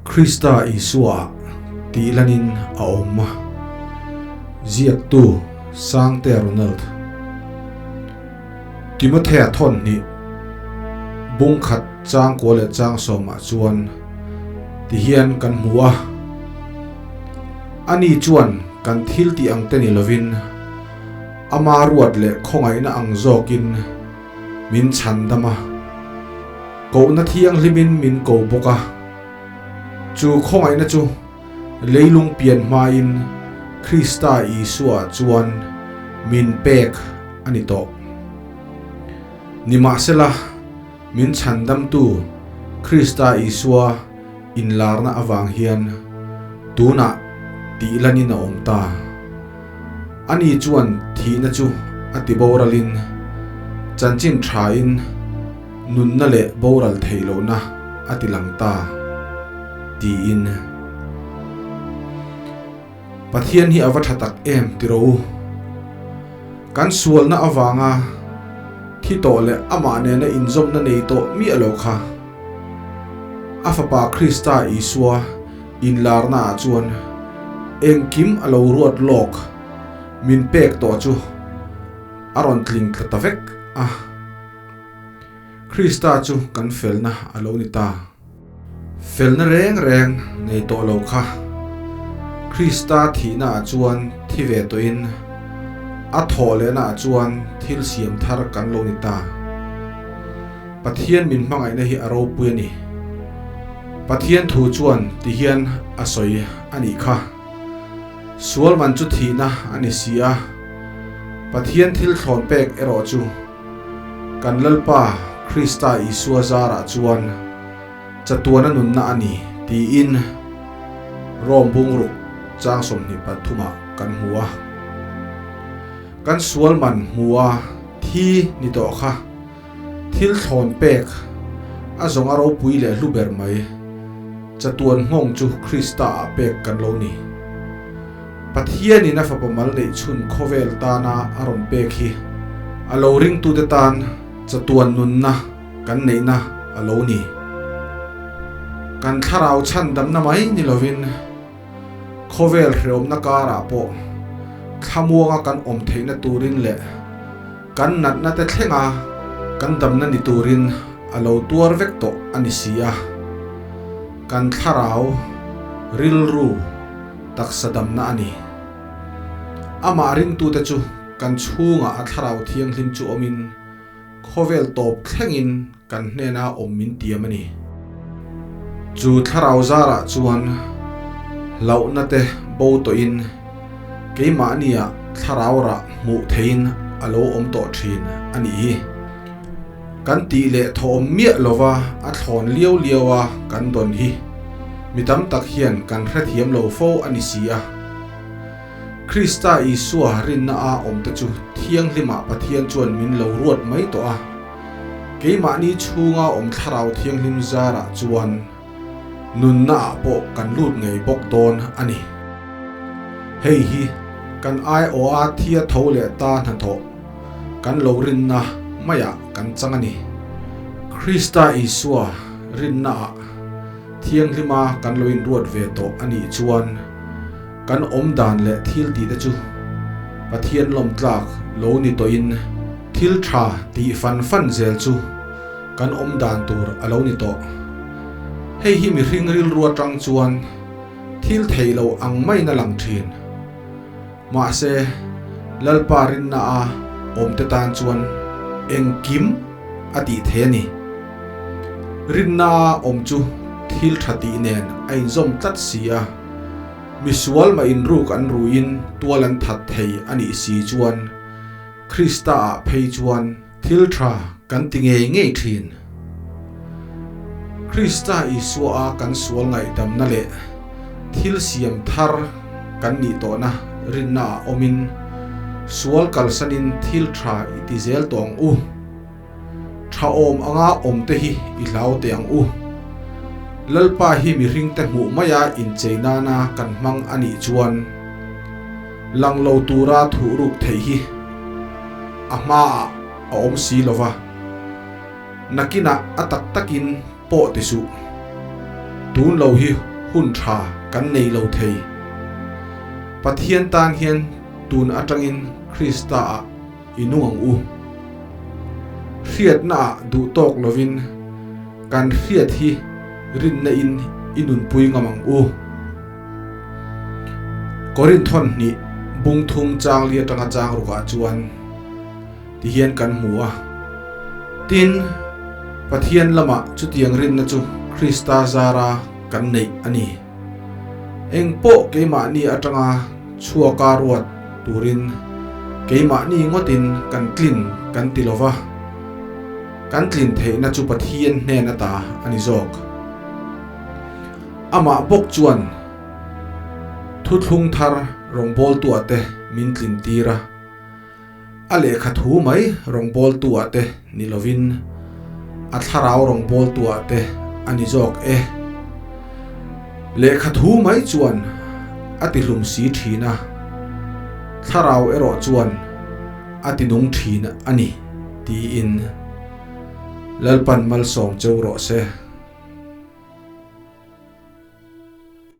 Krista Isua tih lanin a awm. Ziaktu Sangte Ronald. Timothea thawn hnih bung khat chang kua leh chang sawmah chuan tihian kan hmu a, Ani chuan kan thil tih ang te ni lovin ama ruat leh khawngaihna ang zawkin min chhan dam a, kohna thianghlimin min ko bawk a, chu khawngaihna chu leilung pian hmain Krista Isua chuan min pek a ni tawh. Nimahsela, min chhandamtu Krista Isua inlarna avang hian tunah tihlanin a awm ta. Ani chuan thihna chu a ti boralin, chanchin thain nunna leh boral theih lohna a ti lang ta, tiin. Pathian hi a va tha tak em ti rawh u. Kan sualna avanga thi tawh leh amah nena inzawmna nei tawh miah lo kha a Fapa Krista Isua Inlarnaah chuan engkim a lo ruat lawk min pek tawh chu a rawn tling thla ta vek a. Krista chu kan felna a lo ni ta. Felna reng reng nei tawh lo kha Krista thihnaah chuan thi ve tawhin a thawh lehnaah chuan thil siam thar kan lo ni ta. Pathian min hmangaihna hi a ropui a ni. Pathian thu chuan ti hian a sawi a nih kha. Sual man chu thihna a ni si a, Pathian thil thlawn pek erawh chu kan Lalpa Krista Isua zarah chuan chatuana nunna a ni tiin Rom bungruk chang 23ah kan hmu a. Kan sual man hmu a thi ni tawh kha. Thil thlawn pek a zawng a ropui leh hlu ber mai. Chatuan nghawng chu Krista ah pek kan lo ni. Pathianin a fapa mal neih chhun khawvel tana a rawn pek hi a lo ringtute tan chatuan nunna kan neihna a lo ni. Kan thlarau chhandamna mai ni lovin khawvel hreawmna karah pawh thlamuanga kan awm theihna turin leh Kan natna te thlenga kan damna ni turin a lo tuar vek tawh a ni si a, kan thlarau rilru taksa damna a ni. Amah ringtute chu kan chhungah a thlarau thianghlim chu awmin khawvel tawp thlengin kan hnena awm min tiam a ni. Chu thlarau zarah chuan hlauhna te bo tawhin keimahnia thlarau rah hmuh theihin a lo awm tawh thin a nih hi. Kan tih leh thawhawm miah lova a thlawn liau liau a kan dawn hi mi tam tak hian kan hrethiam lo fo a ni si a. Krista Isua rinna a awmte chu thianghlimah Pathian chuan min lo ruat mai tawh a. Keimahni chhunga awm Thlarau Thianghlim zarah chuan nunnaah pawh kan lut ngei bawk dawn a ni. Hei hi kan aiawha thia tho leh ta hnathawh kan lo rinna maiah kan chang a ni. Krista Isua rinnaah thianghlima kan lo inruat ve tawh a nih chuan kan awm dan leh thil tihte chu Pathian lawmtlak lo ni tawhin thil tha tih fan fan zel chu kan awm dan tur a lo ni tawh. Hei hi mihring rilru atang chuan thil theih lo ang maiin a lang thin. Mahse, Lalpa rinna a awmte tan chuan engkim a tih thei a ni. Rinna a awm chu thil tha tih nen a inzawm tlat si a. Misual mah inruk an ruiin tual an that thei a nih si chuan Krista ah phei chuan thil tha kan ti ngei ngei thin. Krista Isua a kan sual ngaihdamna leh thil siam thar kan nih tawhna rinna ah awmin sual kalsanin thil tha i ti zel tawh ang u. Tha awm anga awm te hi i hlau teh ang u. Lalpa hi mihringte hmuh maia inchei nana kan hmang a nih chuan lang lo tura thuh ruk theih hi a hmaah a awm si lo va, nakinah a tak takin pawh ti suh. Tun lo hi. hun tha kan nei lo thei. Pathian tan hian tun atangin Krista ah i nung ang u. Hriatna ah duh tawk lovin kan hriat hi rinna in i nunpui ngam ang u. Korinthon hnih bung thum chang li atanga chang rukah chuan ti hian kan hmu a. Tin, Pathian lamah chutiang rinna chu Krista zara kan neih a ni. Eng pawh keimahni atanga chhuaka ruat turin keimahni ngawtin kan tlin kan ti lo va, kan tlin theihna chu Pathian hnen ata a ni zawk. Amah bawk chuan thuthlung thar rawngbawltuah te min tlin tir a. A lehkha thu mai rawngbawltuah te ni lovin a thlarau rawngbawltuah te a ni zawk e. Lehkha thu mai chuan a ti hlum si thin a, thlarau erawh chuan a ti nung thin a ni tiin Lalpan malsawm cheu rawh se.